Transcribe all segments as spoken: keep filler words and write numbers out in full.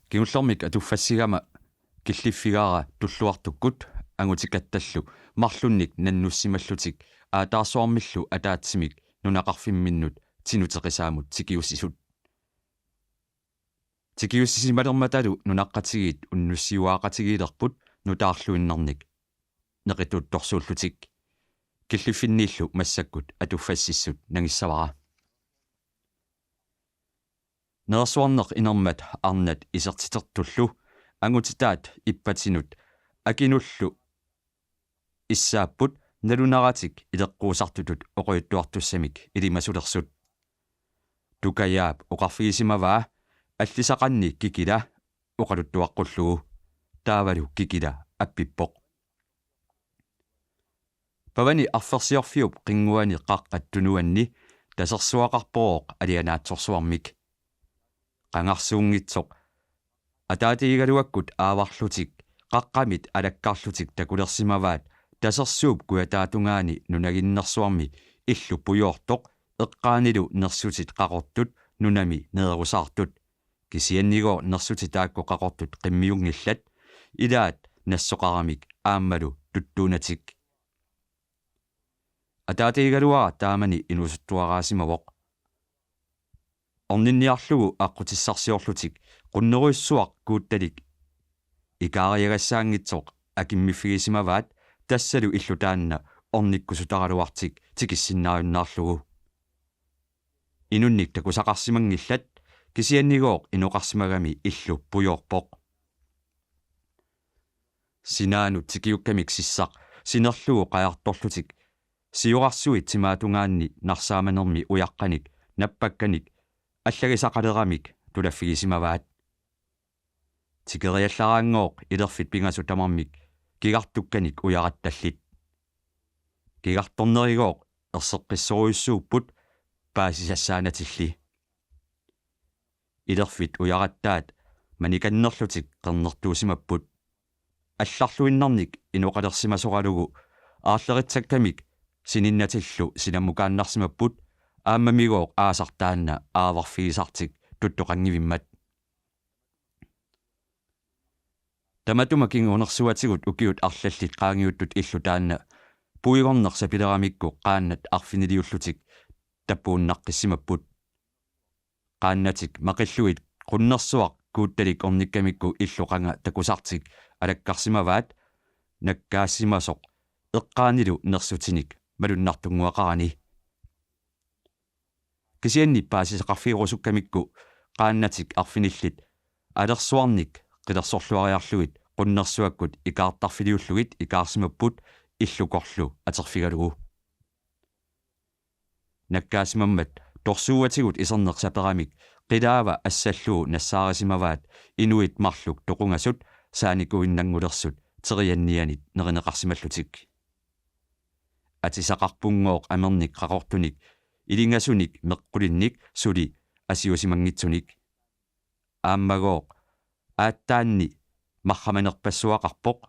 Kingullermik atuffassigama killiffigaara Tulluartukkut angutikattallu marlunnik nannussimallutik aataarsuarmillu ataatsimik nunaqarfimminnut Tinuteqisaamut tikiussisut. Tikiussisimalermatalu nunaqqatigiit unnussiuaaqatigiilerput nutaarluinnarnik neqituttorsuullutik. Killiffinniillu massakkut atuffassissut nangissavara. Nersuarneq inermat arnat isertitertullu angutitaat ippatinut akinullu issaapput nalunaratik ileqquusartutut oqaluttuartussamik ilimasulersut. Tukajaap oqarfigisimavaa allisaqanni Kikila oqaluttuaqqullugu. Taavalu Kikila appippoq. Pavani arfersiorfiup qinnguani qaqqat tunuanni tasersuaqarporooq alianaatsorsuarmik. Qangarsuunngitsoq ataatigigaluakkut aavarlutik qaqqamit alakkarlutik takulersimavaat tasersuup kujataatungaani nunaginnersuarmi illup pujoortoq eqqaanilu nersutit qaqortut nunami neerusaartut. Kisiannigooq nersutit taakku qaqortut qimmiunngillat, ilaat nassoqaramik aammalu tuttuunatik. Ataatigigaluara taamani inusuttuaraasimavoq. Orninniarlugu aqqutissarsiorlutik qunnerujussuaq kuuttalik ikaariagassaanngitsoq akimmiffigisimavaat, tassalu illu taanna ornikkusutaraluartik tikissinnaajunnaarlugu. Inunnik takusaqarsimanngillat, kisiannigooq inoqarsimagami illup pujoorpoq. Sinaanut tikiukkamik sissaq sinerlugu qajartorlutik siorarsuit timaatungaanni narsaamanermi ujaqqanik nappakkanik allagisaqaleramik tulaffigisimavaat. Tikeriallaraanngooq ilerfit pingasut tamarmik kigartukkanik ujarattallit. Kigartornerigooq erseqqissorujussuupput paasisassaanatilli. Ilerfit ujarattaat manikannerlutik qernertuusimapput. Allarluinnarnik inoqalersimasoralugu aarleritsakkamik sininnatillu sinammukaannarsimapput, aammamigooq aasaq taanna aavarfigisartik tuttoqanngivimmat. Tamatuma kingunersuatigut ukiut arlallit qaangiuttut illu taanna puigorneq sapileramikku qaannat arfiniliullutik tapuunnaqqissimapput. Qaannatik maqillugit qunnersuaq kuuttalik ornikkamikku illu qanga takusartik alakkarsimavaat nakkaassimasoq eqqaanilu nersutinik malunnartunnguaqarani. Kisianni paasisaqarfigerusukkamikku qaannatik arfinillit alersuarnik qilersorluariarlugit qunnersuakkut ikaartarfiliullugit ikaarsimapput illukorlu aterfigalugu. Nakkaasimammat torsuuatigut iserneq saperamik qilaava assallugu nassaarisimavaat inuit marluk toqungasut saanikuinnanngulersut teriannianit nerineqarsimallutik. Atisaqarpunngooq amernik qaqortunik ilingasunik meqqulinnik suli asiusimanngitsunik. Aammagooq aatsaanni marramanerpassuaqarpoq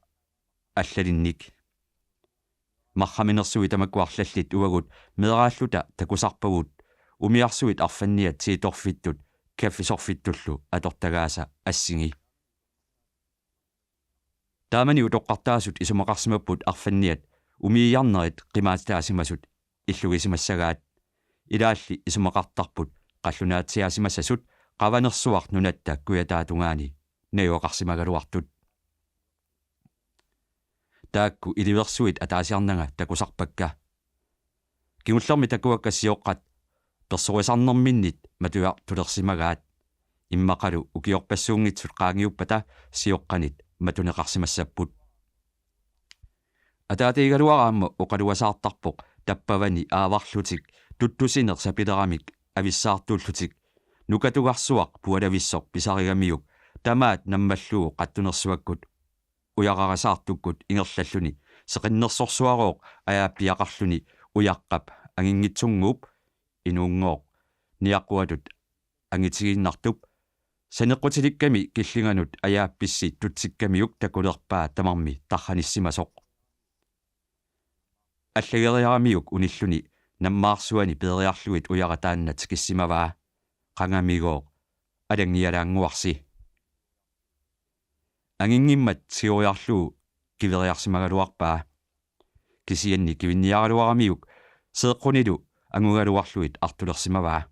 allalinnik. Marramanersuit tamakku arlallit uagut meeraalluta takusarpagut umiarsuit arfanniat tiitorfittut kaffisorfittullu atortagaasa assingi. Taamani utoqqartaasut isumaqarsimapput arfanniat umiiarnerit qimaatitaasimasut illugisimassagaat. Ilaalli isumaqartarput qallunaatsiaasimassasut qavanersuaq nunatta kujataatungaani najugaqarsimagaluartut. Taakku iliversuit ataasiarnanga takusarpakka. Kingullermi takuakka sioqqat persorisarnerminnit matujartulersimagaat. Immaqalu ukiorpassuunngitsut qaangiuppata sioqqanit matuneqarsimassapput. Ataatigigaluaraamma oqaluasaartarpoq tappavani aavarlutik tuttusineq sapileramik avissaartuullutik nukatugarsuaq pualavissoq pisarigamiuk tamaat nammallugu qattunersuakkut ujararisaartukkut ingerlalluni seqinnersorsuarooq ajaappiaqarluni ujaqqap anginngitsunnguup inuunngooq niaqquatut angitigiinnartup saneqqutilikkami killinganut ajaappissi tutsikkamiuk takulerpaa tamarmi tarranissimasoq. Allageriaramiuk unilluni nammaarsuani peeriarlugit ujara taanna tikissimavaa. Qangamigooq alanngialaannguarsi. Anginngimmat tigoriarlugu kiveriarsimagaluarpaa. Kisianni kivinniaraluaramiuk seeqqunilu angugaluarlugit artulersimavaa.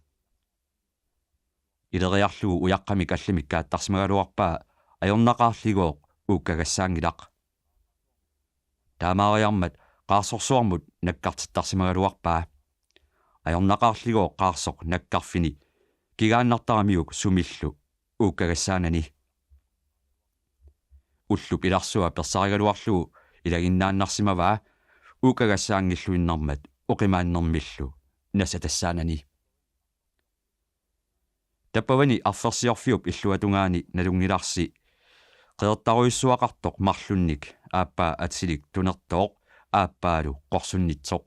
Ileriarlugu ujaqqamik allamik kaattarsimagaluarpaa ajornaqaarligooq uukkagassaanngilaq. Taamaariarmat qaarsorsuarmut nakkartittarsimagaluarpaa. Ajornaqaarligooq qaarsoq nakkarfini kigaannartaramiuk sumillu uukkagassaanani. Ullup ilarsua persarigaluarlugu ilaginnaannarsimavaa uukkagassaanngilluinnarmat oqimaannermillu nassatassaanani. Tappavani arfersiorfiup illuatungaani nalunngilarsi qeertarujussuaqartoq marlunnik aappaa atilik tunertooq aappaalu qorsunnitsoq.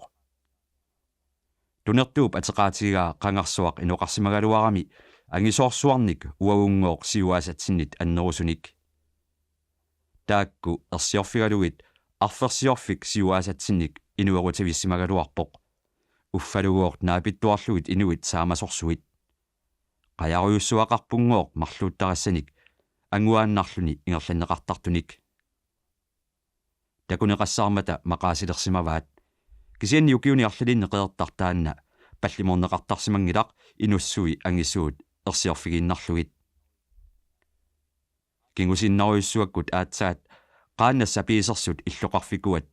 Tunertuup ateqaatigaa qangarsuaq inoqarsimagaluarami angisoorsuarnik uagungooq siuaasatsinnit annerusunik. Taakku ersiorfigalugit arfersiorfik siuaasatsinnik inuerutivissimagaluarpoq. Uffalugooq naapittuarlugit inuit saamasorsuit. Qajarujussuaqarpunngooq marluuttarissanik anguaannarluni ingerlanneqartartunik. Takuneqassaarmata maqaasilersimavaat. Kisianni ukiuni arlalinni qeertartaanna pallimorneqartarsimanngilaq inussui angisuut ersiorfigiinnarlugit. Kingusinnarujussuakkut aatsaat qaannat sapiisersut illoqarfikuat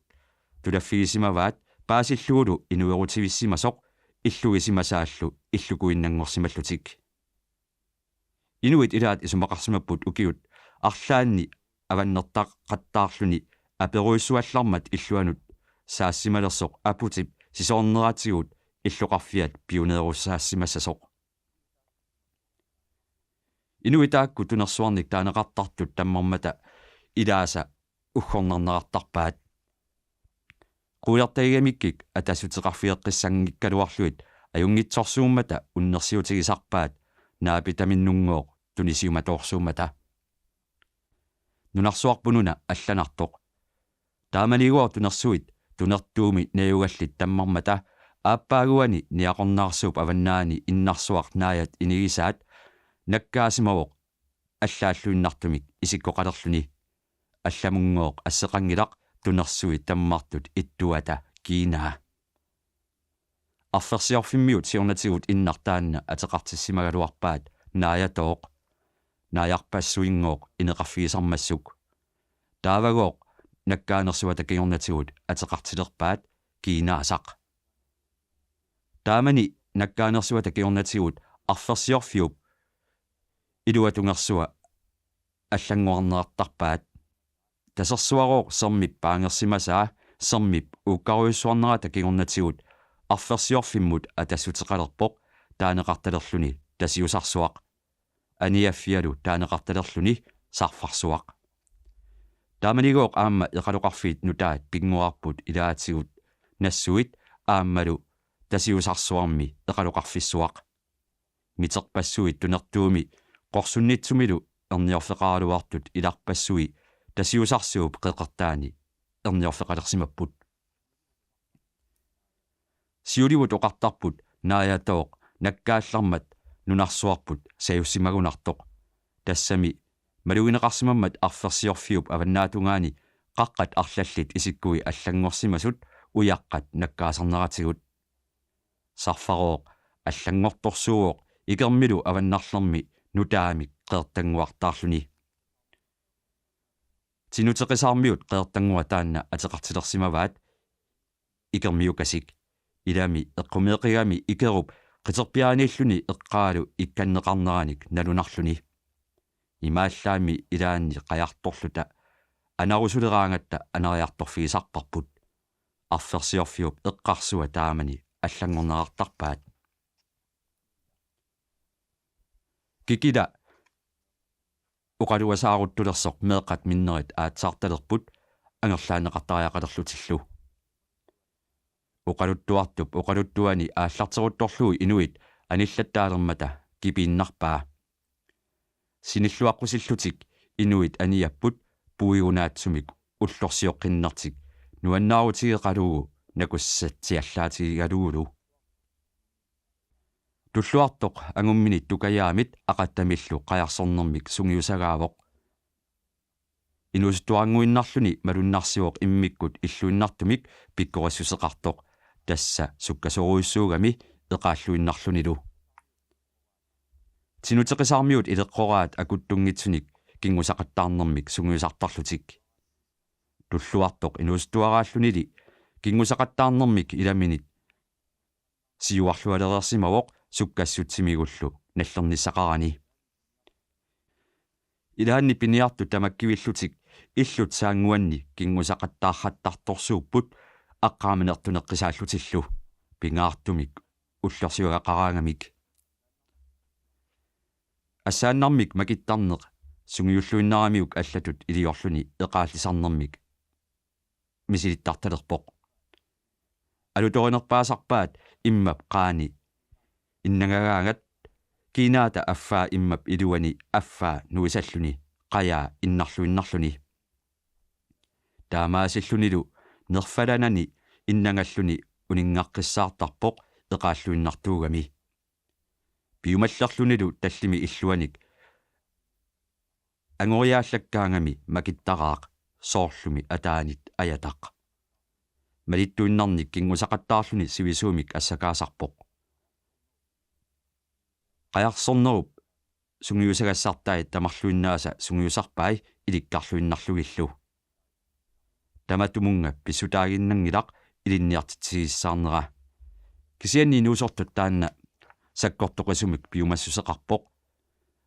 tulaffigisimavaat paasillugulu inuerutivissimasoq illugisimasaallu illukuinnanngorsimallutik. Inuit ilaat isumaqarsimapput ukiut arlaanni avannertaqattaarluni aperujussuallarmat illuanut saassimalersoq aputip sisoorneratigut illoqarfiat piuneerussaassimassasoq. Inuit taakku tunersuarnik taaneqartartut tammarmata ilaasa uggornarnerartarpaat. Quilertagigamikkik atassuteqarfigeqqissanngikkaluarlugit ajunngitsorsuummata unnersiutigisarpaat naapitaminnunngooq tunisiumatoorsuummata. Nunarsuarpununa allanartoq. Taamanigooq tunersuit tunertuumi najugallit tammarmata aappaaguani Niaqornaarsuup avannaani innarsuaq naajat inigisaat nakkaasimavoq allaalluinnartumik isikkoqalerluni. Allamunngooq asseqanngilaq tunersuit tammartut ittuata kiinaa. Arfersiorfimmiut siornatigut innartaanna ateqartissimagaluarpaat naajatooq. Naajarpassuinngooq ineqarfigisarmassuk. Taavagooq nakkaanersuata kingornatigut ateqartilerpaat kiinaasaq. Taamani nakkaanersuata kingornatigut arfersiorfiup iluatungersua allanngornerartarpaat. Tasersuarooq sermip paangersimasaa sermip uukkarujussuarnerata kingornatigut arfersiorfimmut atassuteqalerpoq taaneqartalerluni Tasiusarsuaq. Aniaffialu taaneqartalerluni Sarfarsuaq. Taamanigooq aamma eqaloqarfiit nutaat pinnguarput ilaatigut nassuit aammalu Tasiusarsuarmi eqaloqarfissuaq. Miterpassuit tunertuumi qorsunnitsumilu erniorfeqaraluartut ilarpassui Tasiusarsuup qeqertaani erniorfeqalersimapput. Siulivut oqartarput naajatooq nakkaallarmat nunarsuarput sajussimagunartoq. Tassami malugineqarsimammat arfersiorfiup avannaatungaani qaqqat arlallit isikkui allanngorsimasut ujaqqat nakkaasarneratigut. Sarfarooq allanngortorsuuvoq ikermilu avannarlermi nutaamik qeertannguartaarluni. Tinuteqisaarmiut qeertannguaq taanna ateqartilersimavaat ikermiukasik. Ilami eqqumeeqigami ikerup qiterpiaaniilluni eqqaalu ikkanneqarneranik nalunarluni. Imaallaammi ilaanni qajartorluta anarusuleraangatta anariartorfigisarparput. Arfersiorfiup eqqarsua taamani allanngornerartarpaat. Kikila oqaluasaaruttulersoq meeqqat minnerit aatsaartalerput angerlaanneqartariaqalerlutillu. Oqaluttuartup oqaluttuani aallarteruttorlugu inuit anillattaalermata kipiinnarpaa. Sinilluaqqusillutik inuit aniapput puigunaatsunik ullorsioqqinnertik nuannaarutigeqalugu nakussatsiallaatigalugulu. Tulluartoq angumminit tukajaamit aqattamillu qajarsornermik sungiusagaavoq. Inuusuttuarannguinnarluni malunnarsivoq immikkut illuinnartumik pikkorissuseqartoq, tassa sukkasoorujussuugami eqaalluinnarlunilu. Tinuteqisaarmiut ileqqoraat akuttunngitsunik kinngusaqattaarnermik sungiusartarlutik. Tulluartoq inuusuttuaraallunili kinngusaqattaarnermik ilaminit siuarlualereersimavoq sukkassutsimigullu nallernissaqarani. Ilaanni piniartut tamakkivillutik illut saannguanni kinngusaqattaarrattartorsuupput aqqaamanertuneqqisaallutillu, pingaartumik ullorsiugaqaraangamik. Assaannarmik makittarneq sungiulluinnaramiuk allatut iliorluni eqaallisarnermik misilittartalerpoq. Alutorinerpaasarpaat immap qaani innangagaangat, kiinaata affaa immap iluani affaa nuisalluni qajaa innarluinnarluni. Taamaasillunilu nerfalanani innangalluni uninngaqqissaartarpoq eqaalluinnartuugami. Piumallerlunilu tallimi illuanik angoriaallakkaangami makittaraaq, soorlumi ataanit ajataq. Malittuinnarnik kinngusaqattaarluni sivisuumik assakaasarpoq. Qajarsornerup sungiusagassartai tamarluinnaasa sungiusarpai ilikkarluinnarlugillu. Tamatumunnga pissutaaginnanngilaq ilinniartitsigissaarnera. Kisianni inuusortut taanna sakkortoqisumik piumassuseqarpoq.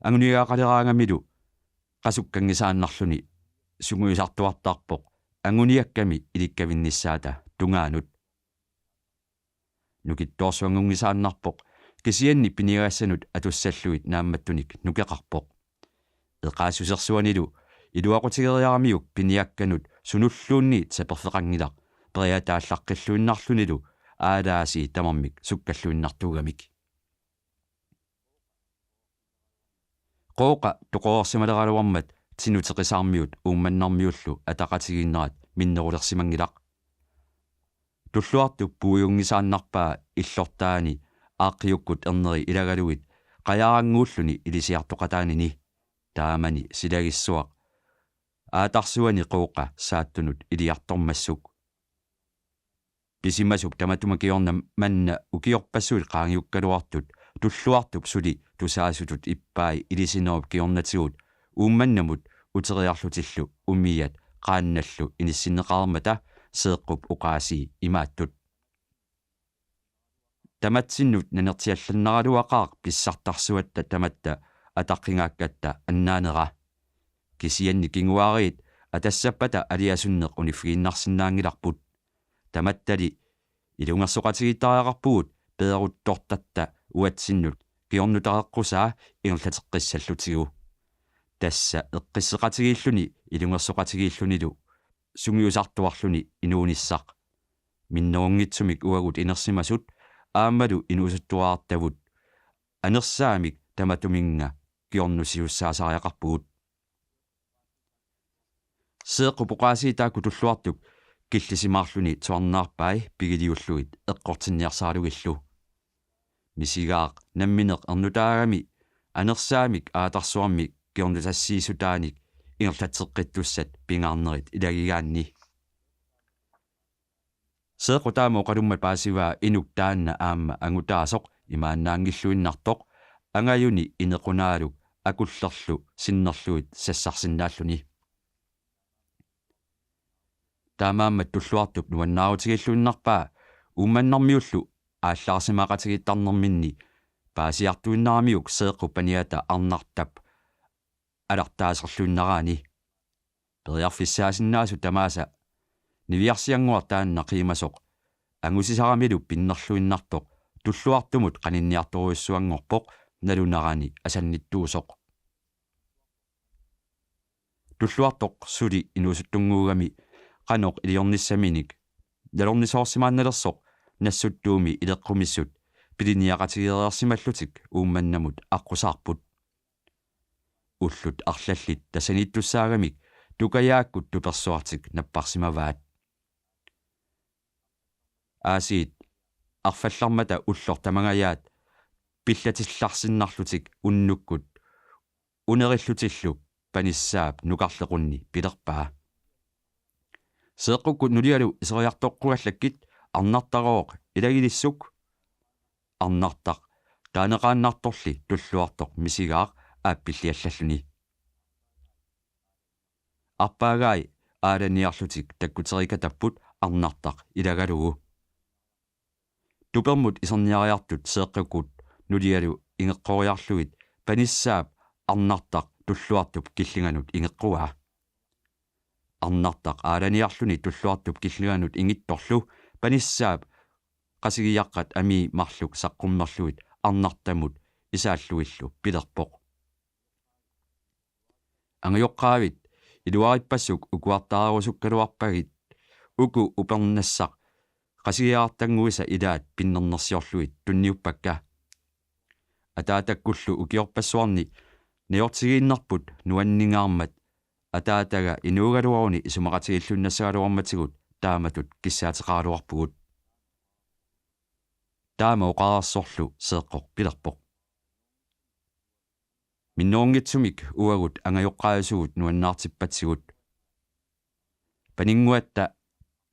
Anguniagaqaleraangamilu qasukkanngisaannarluni sungiusartuartarpoq anguniakkami ilikkavinnissaata tungaanut. Nukittoorsuanngunngisaannarpoq, kisianni piniagassanut atussallugit naammattunik nukeqarpoq. Eqaassusersuanilu iluaqutigeriaramiuk piniakkanut sunulluunniit saperfeqanngilaq, periataallaqqilluinnarlunilu aalaasii tamarmik sukkalluinnartuugamik. Qooqa toqoreersimaleraluarmat Tinuteqisaarmiut Uummannarmiullu ataqatigiinnerat minnerulersimanngilaq. Tulluartup puigunngisaannarpaa illortaani aaqqiukkut erneri ilagalugit qajaarannguulluni ilisiartoqataanini. Taamani silagissuaq aatarsuani Qooqa saattunut iliartormassuk. Pisimasup tamatuma kingorna manna ukiorpassuit qaangiukkaluartut Tulluartup suli tusaasutut ippai ilisinerup kingornatigut Uummannamut uteriarlutillu umiat qaannallu inissinneqarmata Seeqqup oqaasii imaattut: Tamatsinnut nanertiallannaraluaqaaq pissartarsuatta tamatta ataqqigaakkatta annaanera. Kisianni kinguaariit atassappata aliasunneq uniffigiinnarsinnaanngilarput. Tamattali ilungersoqatigiittariaqarpugut peeruttortatta uatsinnut kingornutareqqusaa ingerlateqqissallutigu. Tassa eqqisseqatigiilluni ilungersoqatigiillunilu sungiusartuarluni inuunissaq. Minnerunngitsumik uagut inersimasut aammalu inuusuttuarartavut anersaamik tamatuminnga kingornusiussaasariaqarpugut. Seeqqup oqaasii taakku Tulluartup killisimaarluni tuarnaarpai pigiliullugit eqqortinniarsaralugillu. Misigaaq nammineq ernutaagami anersaamik aatarsuarmi kingornutassiissutaanik ingerlatseqqittussat pingaarnerit ilagigaanni. Seeqqu taama oqalummat paasivaa inuk taanna aamma angutaasoq imaannaanngilluinnartoq, angajuni inequnaaluk akullerlu sinnerlugit sassarsinnaalluni. Taamaammat Tulluartup nuannaarutigiilluinnarpaa Uummannarmiullu aallaarsimaaqatigiittarnerminni paasiartuinnaramiuk Seeqqup paniata Arnartap alartaaserluinnaraani. Periarfissaasinnaasut tamaasa niviarsiannguaq taanna qiimasoq angusisaramilu pinnerluinnartoq Tulluartumut qaninniartorujussuanngorpoq nalunarani asannittuusoq. Tulluartoq suli inuusuttunnguugami qanoq iliornissaminik nalornisoorsimaannalersoq Nassuttuumi ileqqumissut pilinniaqatigeereersimallutik Uummannamut aqqusaarput. Ullut arlallit tassaniittussaagamik tukajaakkut tupersuartik napparsimavaat. Aasiit arfallarmata ulloq tamangajaat pillatillarsinnarlutik unnukkut unerillutillu panissaap nukarlequnni pilerpaa: Seeqqukkut nulialu iseriartoqqugallakkit, arnartarooq ilagilissuk. Arnartaq taaneqaannartorli tulluartoq misigaaq aappilliallalluni. Arpaagai aalaniarlutik takkuterikatapput arnartaq ilagalugu. Tupermut iserniariartut seeqqukkut nulialu ingeqqoriarlugit panissaap arnartaq tulluartup killinganut ingeqquaa. Arnartaq aalaniarluni tulluartup killinganut ingittorlu panissaap qasigiaqqat amii marluk saqqummerlugit arnartamut isaallugillu pilerpoq: Angajoqqaavit, iluarippassuk ukuartaarusukkaluarpagit, uku upernassaq qasigiartannguisa ilaat pinnernersiorlugit tunniuppakka. Ataatakkullu ukiorpassuarni najortigiinnerput nuanningaarmat ataataga inuugaluaruni isumaqatigiilluinnassagaluarmatigut taamatut kissaateqaraluarpugut. Taama oqarersorlu seeqqoq pilerpoq: Minnerunngitsumik uagut angajoqqaavisugut nuannaartippatsigut. Paninnguatta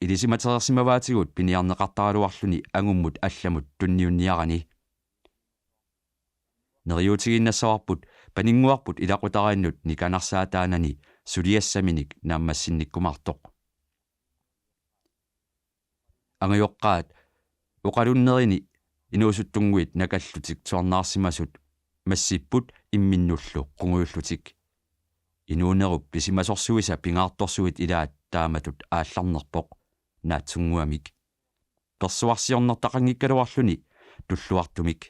ilisimatereersimavaatigut piniarneqartaraluarluni angummut allamut tunniunniarani. Neriuutigiinnassavarput paninnguarput ilaqutariinnut nikanarsaataanani suliassaminik naammassinnikkumaartoq. Angajoqqaat oqalunnerini inuusuttunnguit nakallutik tuarnaarsimasut massipput imminnullu qungujullutik. Inuunerup pisimasorsuisa pingaartorsuit ilaat taamatut aallarnerpoq, naatsunnguamik. Persuarsiornertaqanngikkaluarluni tulluartumik.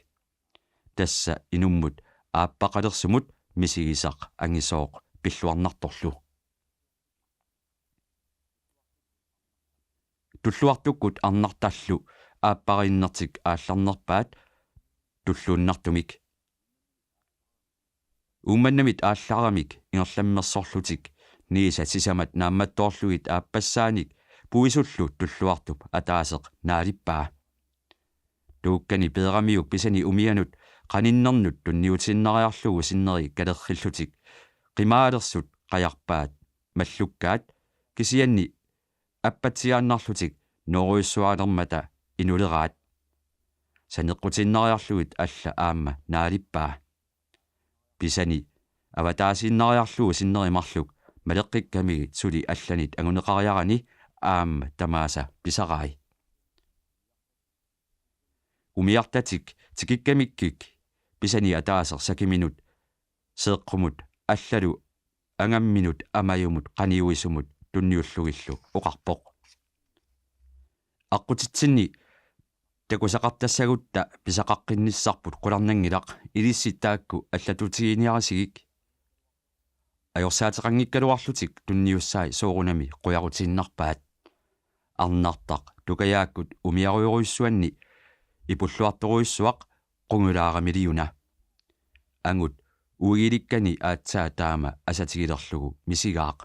Tassa inummut aappaqalersumut misigisaq angisooq pilluarnartorlu. Tulluartukkut arnartallu aappariinnertik aallarnerpaat tulluunnartumik. Uummannamit aallaramik ingerlammersorlutik niisa sisamat naammattoorlugit aappassaanik puisullu tulluartup ataaseq naalippaa. Tuukkani peeramiuk pisani umianut qaninnernut tunniutiinnariarlugu sinneri kalerrillutik qimaalersut qajarpaat mallukkaat, kisianni appatsiaannarlutik noorujussuaalermata inuleraat. Saneqqutiinnariarlugit alla aamma naalippaa. Pisani avataasiinnariarlugu sinneri marluk maleqqikkamigit suli allanit anguneqariarani aamma tamaasa pisarai. Umiartatik tikikkamikkik pisani ataaseq sakiminut seeqqumut allalu angamminut amajumut qaniuisumut tunniullugillu oqarpoq: Aqqutitsinni takusaqartassagutta pisaqaqqinnissarput qularnanngilaq, ilissi taakku allatutiginiarisigik. Ajorsaateqanngikkaluarlutik tunniussai soorunami qujarutiinnarpaat. Arnartaq tukajaakkut umiarujorujussuanni ipulluartorujussuaq qungulaaramiliuna. Angut uigilikkani aatsaat taama asatigilerlugu misigaaq.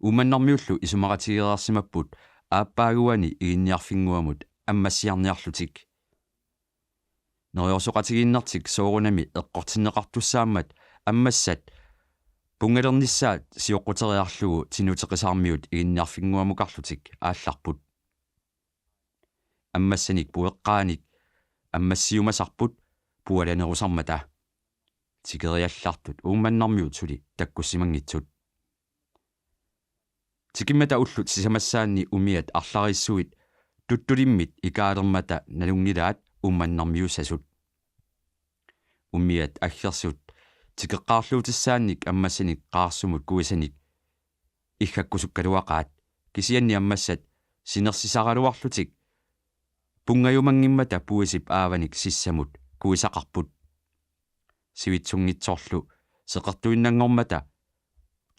Uummannarmiullu isumaqatigeereersimapput aappaaguani Iginniarfinnguamut ammassiarniarlutik. Neriorsoqatigiinnertik soorunami eqqortinneqartussaammat ammassat punngalernissaat sioqquteriarlugu Tinuteqisaarmiut Iginniarfinnguamukarlutik aallarput. Ammassanik pueqqaanik ammassiumasarput pualanerusarmata. Tikeriallartut Uummannarmiut suli takkussimanngitsut. Tikimmata ullut sisamassaanni umiat arlariissuit tuttulimmit ikaalermata nalunngilaat Uummannarmiussasut. Umiat aggersut tikeqqaarluutissaannik ammassanik qaarsumut kuisanik iggakkusukkaluaqaat, kisianni ammassat sinersisaraluarlutik punngajumanngimmata puisip aavanik sissamut kuisaqarput. Sivitsunngitsorlu seqertuinnanngormata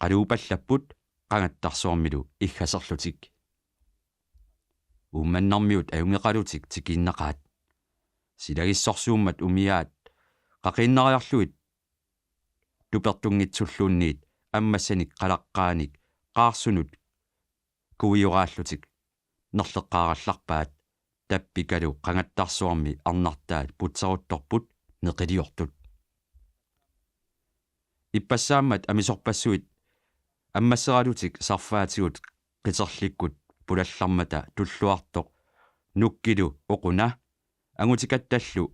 qaluupallapput qangattarsuarmilu iggaserlutik. Uummannarmiut ajunngeqalutik tikiinnaqaat. Silagissorsuummat umiaat qaqiinnariarlugit tupertunngitsulluunniit ammassanik qalaqqaanik qaarsunut kuioraallutik nerleqqaarallarpaat, tappikalu qangattarsuarmi arnartaat putseruttorput neqiliortut. Ippassaammat amisorpassuit ammasseralutik sarfaatigut qiterlikkut pulallarmata tulluartoq nukkilu oquna angutikattallu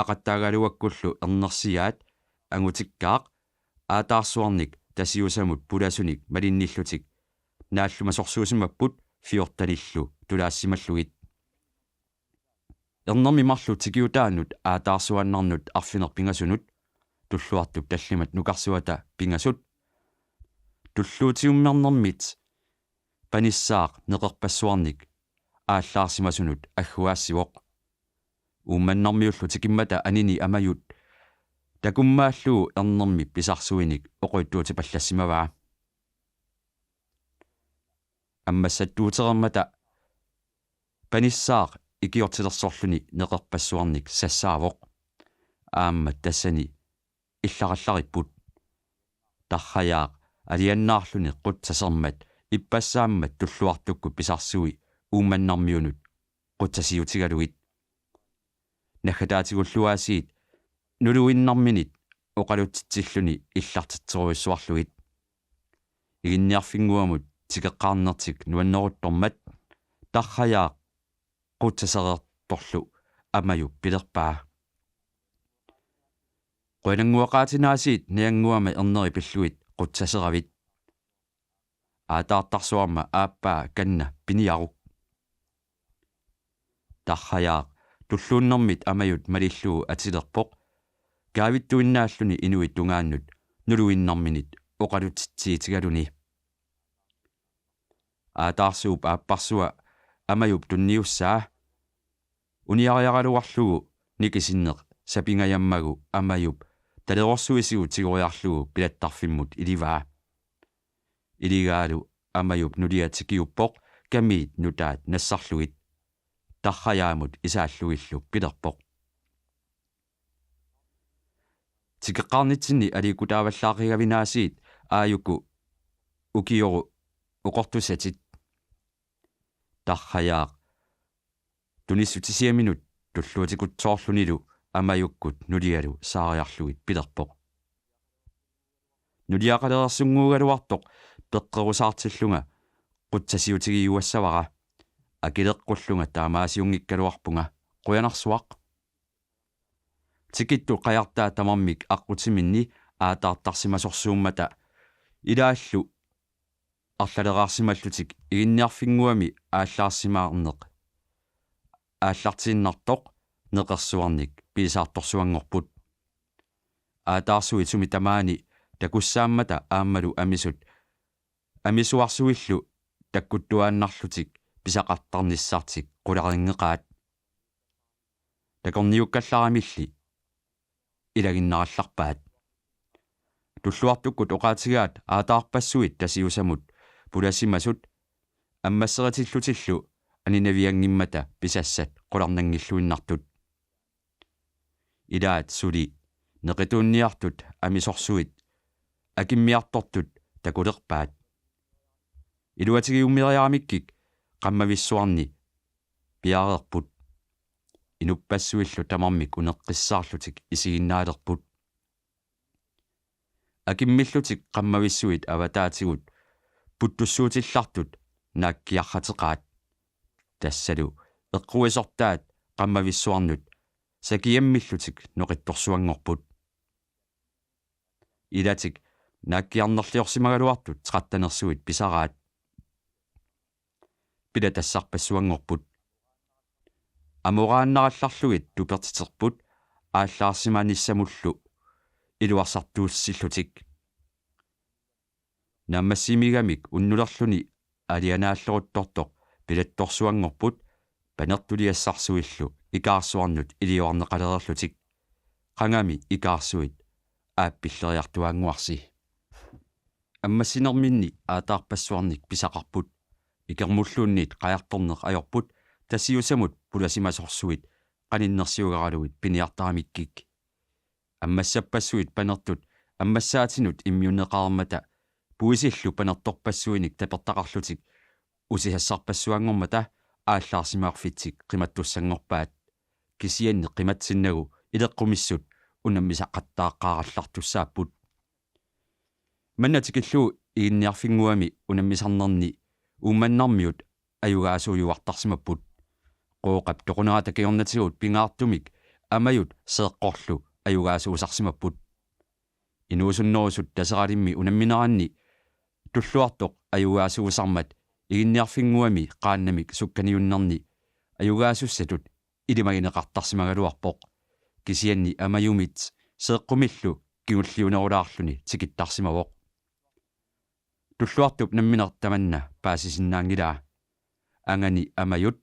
aqattaagaluakkullu ernersiaat angutikkaaq aataarsuarnik Tasiusamut pulasunik malinnillutik naallumasorsuusimapput fjortenillu tulaassimallugit. Ernermi marluk tikiutaannut aataarsuaannarnut arfineq-pingasunut, tulluartup tallimat nukarsuata pingasut, tulluutiummernermit panissaaq neqerpassuarnik aallaarsimasunut agguaassivoq. Uummannarmiullu tikimmata anini Amajut takummaallugu ernermi pisarsuinik oqojuttuutipallassimavaa. Ammassattuutereermata panissaaq ikiortilersorluni neqerpassuarnik sassaavoq. Aamma tassani illarallaripput. Tarrajaaq aliannaarluni qutsasermat ippassaammat tulluartukkut pisarsui Uummannarmiunut qutsasiutigalugit. Naggataatigulluaasiit nuluinnarminit oqalutsitsilluni illartitserujussuarlugit. Iginniarfinnguamut tikeqqaarnertik nuanneruttormat Tarrajaaq qutsasereertorlu Amajup pilerpaa: Qujanannguaqaatinaasiit najannguama erneri pillugit qutsaseravit. Aataartarsuarma aappaa kanna piniaruk. Tarrajaaq tulluunnermit Amajut malillugu atilerpoq kaavittuinnaalluni inuit tungaannut nuluinnarminit oqalutsitsiitigaluni. Aataarsuup aapparsua Amajup tunniussaa uniariaraluarlugu nikisinneq sapingajammagu Amajup talerorsuisigut tigoriarlugu pilattarfimmut ilivaa. Iligaalu Amajup nulia tikiuppoq kamiit nutaat nassarlugit. Tarrajaamut isaallugillu pilerpoq: Tikeqqaarnitsinni aliikkutaavallaaqigavinaasiit aajuku ukioru oqortusatit. Tarrajaaq tunissutisiaminut tulluutikutsoorlunilu Amajukkut nulialu saariarlugit pilerpoq: Nuliaqalereersunnguugaluartoq peqqerusaartillunga qutsasiutigiuassavara. Akileqqullunga taamaasiunngikkaluarpunga. Qujanarsuaq. Tikittut qajartaat tamarmik aqqutiminni aataartarsimasorsuummata ilaallu arlaleraarsimallutik Iginniarfinnguami aallaarsimaarneq aallartiinnartoq neqersuarnik piisaartorsuanngorput. Aataarsuit sumi tamaani takussaammata aammalu amisut amisuarsuillu takkuttuaannarlutik pisaqartarnissartik qularinngeqaat. Takorniukkallaramilli ilaginnarallarpaat. Tulluartukkut oqaatigaat aataarpassuit Tasiusamut pulasimasut ammasseritillutillu aninavianngimmata pisassat qularnanngilluinnartut. Ilaat suli neqituunniartut amisorsuit akimmiartortut takulerpaat. Iluatigiummeriaramikkik qammavissuarni piareerput. Inuppassuillu tamarmik uneqqissaarlutik isiginnaalerput. Akimmillutik qammavissuit avataatigut puttussuutillartut naakkiarrateqaat. Tassalu eqquisortaat qammavissuarnut sakiammillutik noqittorsuanngorput. Ilatik naakkiarnerliorsimagaluartut trettenersuit pisaraat. Pilatassarpassuanngorput. Amoraannarallarlugit tupertiterput aallaarsimanissamullu iluarsartuussillutik. Naammassimigamik unnulerluni alianaalleruttortoq pilattorsuanngorput panertuliassarsuillu ikaarsuarnut iliorneqalereerlutik. Qangami ikaarsuit aappilleriartuaannguarsi. Ammassinerminni aataarpassuarnik pisaqarput. Ikermulluunniit qajartorneq ajorput Tasiusamut pulasimasorsuit qaninnersiugaralugit piniartaramikkik. Ammassappassuit panertut ammassaatinut immiunneqareermata puisillu panertorpassuinik tapertaqarlutik usisassarpassuanngormata aallaarsimaarfitsik qimattussanngorpaat. Kisianni qimatsinnagu ileqqumissut unammisaqattaaqqaarallartussaapput. Manna tikillugu Iginniarfinnguami unammisarnerni Uummannarmiut ajugaasuujuartarsimapput. Qooqap toqunerata kingornatigut pingaartumik Amajut Seeqqorlu ajugaasuusarsimapput. Inuusunnerusut Taseralimmi unammineranni Tulluartoq ajugaasuusarmat Iginniarfinnguami qaannamik sukkaniunnerni ajugaasussatut ilimagineqartarsimagaluarpoq. Kisianni Amajumit Seeqqumillu kingulliunerulaarluni tikittarsimavoq. Tulluartup nammineq tamanna paasisinnaanngilaa. Angani Amajut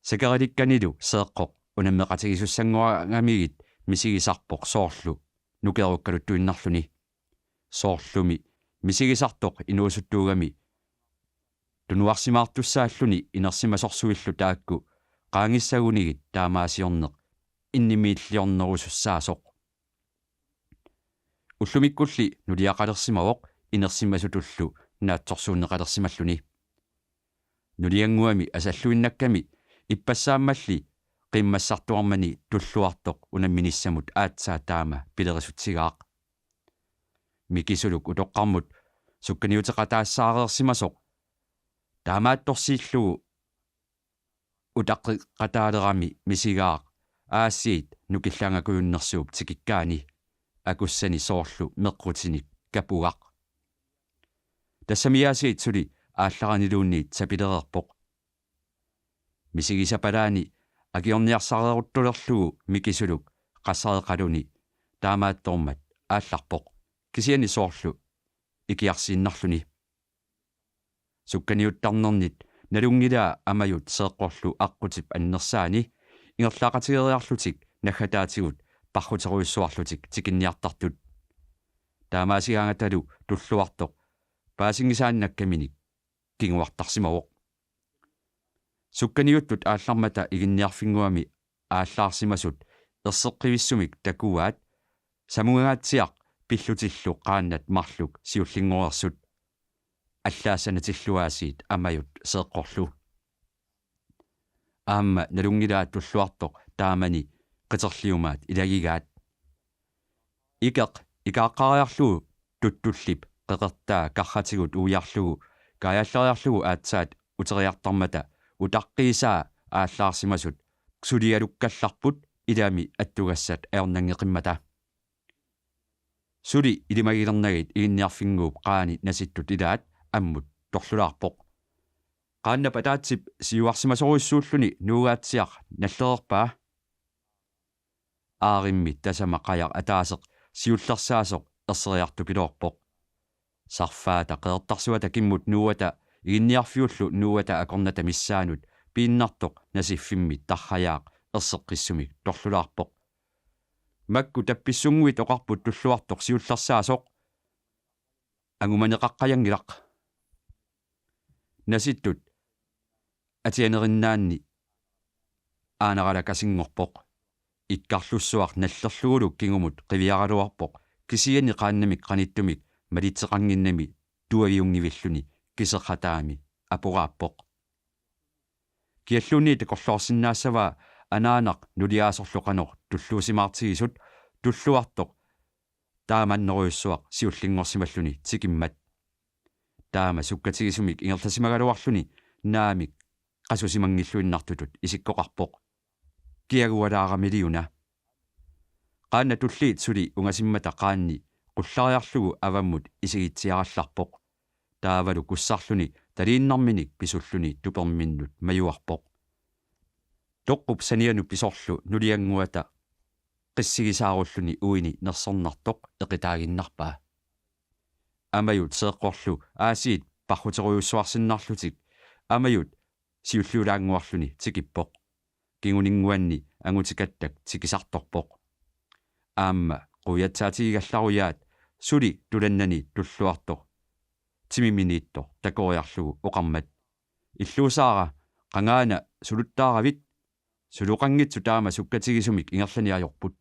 sakerilikkanilu Seeqqoq unammeqatigisussanngoraagamigit misigisarpoq soorlu nukerukkaluttuinnarluni. Soorlumi misigisartoq inuusuttuugami tunuarsimaartussaalluni inersimasorsuillu taakku qaangissagunigit taamaasiorneq innimiilliornerusussaasoq. Ullumikkulli nuliaqalersimavoq inersimasutullu naatsorsuunneqalersimalluni. Nuliannguami asalluinnakkami ippassaammalli qiimmassartuarmani Tulluartoq unamminissamut aatsaat taama pilerisutsigaaq. Mikisuluk utoqqarmut sukkaniuteqataassaareersimasoq taamaattorsiillugu utaqqeqataalerami misigaaq aasiit nukilliangakujunnersuup tikikkaani akussani soorlu meqqutinik kapugaq. Tassami aasiit suli aallaraniluunniit sapilereerpoq. Misigisapalaani akiorniarsareeruttulerlugu Mikisuluk qassareqaluni taamaattormat aallarpoq, kisianni soorlu ikiarsiinnarluni. Sukkaniuttarnernit nalunngilaa Amajut Seeqqorlu aqqutip annersaani ingerlaqatigeriarlutik naggataatigut parruterujussuarlutik tikinniartartut. Taamaasigaangatalu Tulluartoq paasinngisaannakkaminik kinguartarsimavoq. Sukkaniuttut aallarmata Iginniarfinnguami aallaarsimasut erseqqivissumik takuaat samungangaatsiaq pillutillu qaannat marluk siullinngoreersut. Allaasanatillu aasiit Amajut Seeqqorlu. Aamma nalunngilaat Tulluartoq taamani qiterliumaat ilagigaat. Ikeq ikaaqqaariarlugu tuttullip qeqertaa karratigut uiarlugu kaajalleriarlugu aatsaat uteriartarmata utaqqiisaa aallaarsimasut sulialukkallarput ilami attugassat ajornanngeqimmata. Suli ilimagilernagit Iginniarfinnguup qaani nasittut ilaat ammut torlulaarpoq. Qaannap ataatsip siuarsimasorujussuulluni nuugaatsiaq nallereerpaa. Aarimmi tasama qajaq ataaseq siullersaasoq erseriartupiloorpoq. Sarfaata qeqertarsuata kimmut nuuata Iginniarfiullu nuuata akornata missaanut piinnartoq nasiffimmi tarrajaaq erseqqissumik torlulaarpoq. Makku tappissunnguit oqarput Tulluartoq siullersaasoq. Angumaneqaqqajanngilaq. Nasittut atianerinnaanni aanaralakasinngorpoq. Ikkarlussuaq nallerlugulu kingumut qiviaraluarpoq kisianni qaannamik qanittumik malitseqannginnami tuaviunngivilluni kiserrataami aporaappoq. Kialluunniit takorloorsinnaassavaa anaanaq nuliaasorlu qanoq tulluusimaartigisut Tulluartoq taamannerujussuaq siullinngorsimalluni tikimmat. Taama sukkatigisumik ingerlasimagaluarluni naamik qasusimanngilluinnartutut isikkoqarpoq. Kiagualaaramiliuna. Qaannat tulliit suli ungasimmata qaanni qullariarlugu avammut isigitsiarallarpoq. Taavalu kussarluni taliinnarminik pisulluni tuperminnut majuarpoq. Toqqup sanianut pisorlu nuliannguata qissigisaarulluni uini nersornartoq eqitaaginnarpaa. Amajut Seeqqorlu aasiit parruterujussuarsinnarlutik Amajut siulliulaannguarluni tikippoq. Kinguninnguanni angutikattak tikisartorpoq. Aamma quiatsaatigigallarujaat suli tulannani Tulluartoq timiminiittoq takoriarlugu oqarmat: Illuusaara, qangaana suluttaaravit? Suloqanngitsoq taama sukkatigisumik ingerlani ajorput.